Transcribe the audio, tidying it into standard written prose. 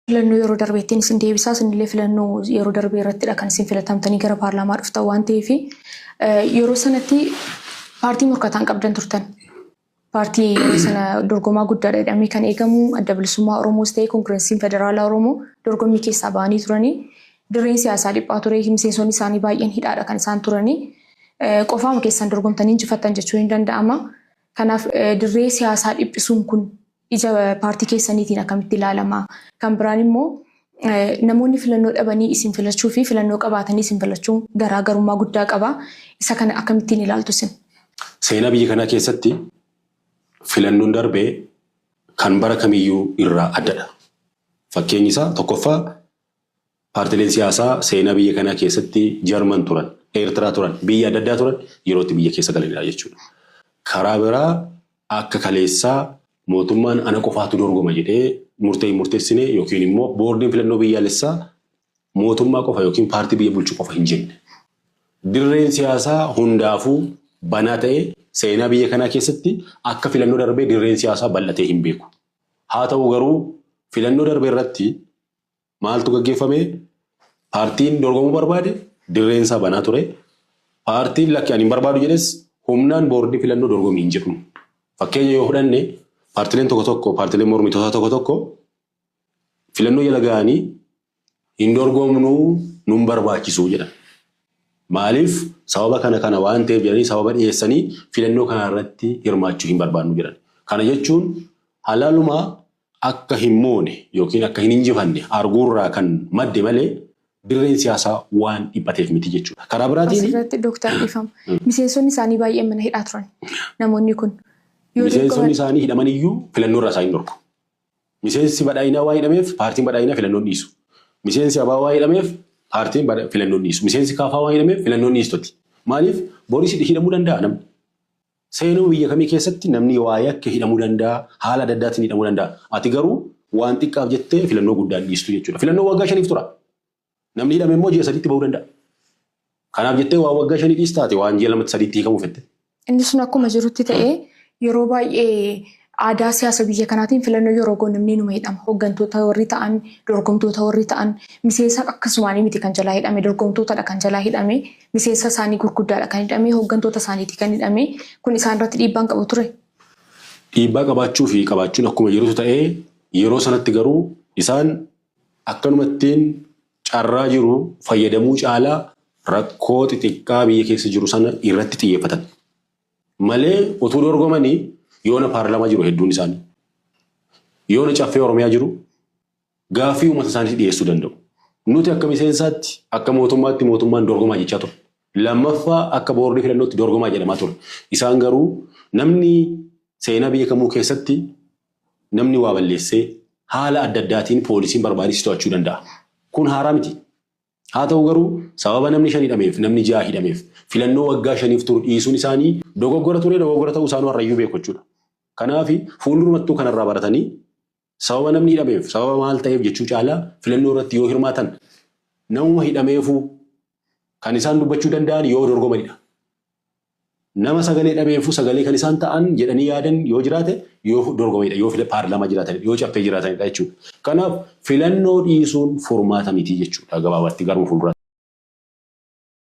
Filannoo yeroo darbeettiin isin deebisaa, isinillee filannoo yeroo darbee irrattidha kan isin filatamtanii gara paarlaamaa dhuftan waan ta'eef, yeroo sanatti paartii morkataan qabdan turtan. Paartii yeroo sana dorgomaa guddaadha jedhamee kan eegamu Adda Bilisummaa Oromoos ta'e Koongireensiin Federaalaa Oromoo dorgommii keessaa ba'anii turanii. Dirreen siyaasaa dhiphaa ture, miseensonni isaanii baay'een hidhaadha kan isaan turanii. Qofaama keessan dorgomtanii injifattan jechuun hin danda'ama. Kanaaf dirree siyaasaa dhiphisuun kun ija paartii keessaniitiin akkamitti ilaalama? Kan biraan immoo namoonni filannoo dhabanii isin filachuu fi filannoo qabaatanii isin filachuun garaagarummaa guddaa qaba. Isa kana akkamittiin ilaaltu isin? Seenaa biyya kanaa keessatti filannoon darbe kan bara kamiyyuu irraa addadha. Fakkeenyi isaa tokkoffaa, paartileen siyaasaa seenaa biyya kanaa keessatti Jarman turan, Eertiraa turan, biyya adda addaa turan yeroo itti biyya keessa galanidha jechuudha. Karaa biraa akka kaleessaa mootummaan ana qofaatu dorgoma jedhee murtee hin murteessine yookiin immoo boordiin filannoo biyyaalessaa mootummaa qofa yookiin paartii biyya bulchu qofa hin jenne. Dirreen siyaasaa hundaafuu banaa ta'ee seenaa biyya kanaa keessatti akka filannoo darbee dirreen siyaasaa bal'atee hin beeku. Haa ta'u garuu filannoo darbe irratti maaltu gaggeeffame? Paartiin dorgomuu barbaade dirreen isaa banaa ture. Paartiin lakki ani hin barbaadu jedhes humnaan boordii filannoo dorgomii hin jedhu. Fakkeenya yoo fudhanne, paartileen tokko tokko, paartileen mormitootaa tokko tokko filannoo jala ga'anii hin dorgomnuu, nun barbaachisu jedhan. Maaliif? Sababa kana kana waan ta'eef jedhanii sababa dhiyeessanii filannoo kana irratti hirmaachuu hin barbaannu jedhan. Kana jechuun halaaluma akka hin moone yookiin akka hin injifanne arguurraa kan madde malee dirreen siyaasaa waan dhiphateef miti jechuudha. Karaa biraatiin Asirratti, Dooktar, dhiifama. Miseensonni isaanii baay'een mana hidhaa turan. Namoonni kun yoo miseensonni dorgoman isaanii hidhaman iyyuu filannoo irraa isaan hin dhorku. Miseensi badhaadhinaa waa hidhameef paartiin badhaadhinaa filannoon dhiisu. Miseensi ABO waa hidhameef paartiin filannoon dhiisu. Miseensi KFO waa hidhameef filannoon dhiistuti. Maaliif? Boris hidhamuu danda'a namni. Seenuu biyya kamii keessatti namni waa yakke hidhamuu danda'a, haala adda addaatiin hidhamuu danda'a. Ati garuu waan xiqqaaf jettee filannoo guddaan dhiistu jechuudha. Filannoo waggaa 5f tura. Namni hidhame immoo ji'a 3tti bahuu danda'a. Kanaaf jettee waan waggaa 5 dhiistaate waan ji'a 2tti 3tti hiikamuu fette. Inni sun akkuma jirutti ta'ee, yeroo baay'ee aadaa siyaasa biyya kanaatiin filannoo yeroo goonu namni numa hidhama. Hooggantoota warri ta'an, dorgomtoota warri ta'an, miseensa akkasumaanii miti kan jalaa hidhame, dorgomtootadha kan jalaa hidhame, miseensa isaanii gurguddaadha kan hidhame, hooggantoota isaaniiti kan hidhame. Kun isaan irratti dhiibbaan qabu ture? Dhiibbaa qabaachuu fi qabaachuun akkuma jirutu ta'ee, yeroo sanatti garuu isaan akkanumattiin carraa jiru fayyadamuu caalaa rakkoo xixiqqaa biyya keessa jiru sana irratti xiyyeeffatan. Malee utuu dorgomanii yoona paarlaamaa jiru hedduun isaanii. Yoona Caffee Oromiyaa jiru, gaaffii uummata isaaniif dhiyeessuu danda'u. Nuti akka miseensaatti, akka mootummaatti mootummaan dorgomaa jechaa ture. Lammaffaa akka boordii filannootti dorgomaa jedhamaa ture. Isaan garuu namni seenaa biyya kamuu keessatti namni waa balleessee haala adda addaatiin poolisiin barbaadee si to'achuu danda'a. Kun haaraa miti. Haa ta'u garuu sababa namni 5 hidhameef, namni 6 hidhameef filannoo waggaa 5f turu dhiisuun isaanii dogoggora ture, dogoggora ta'uu isaanuu har'ayyuu beeku jechuudha. Kanaaf fuuldurumattuu kanarraa baratanii sababa namni hidhameef, sababa maal ta'eef jechuu caalaa filannoo irratti yoo hirmaatan, namuma hidhameefuu kan isaan dubbachuu danda'an yoo dorgomanidha. Nama sagalee dhabeefuu sagalee kan isaan ta'an jedhanii yaadan yoo jiraate yoo dorgomanidha, yoo paarlaamaa jiraatanidha, yoo caffee jiraatanidha jechuudha. Kanaaf filannoo dhiisuun furmaata miti jechuudha gabaabatti garuma fuulduraatti.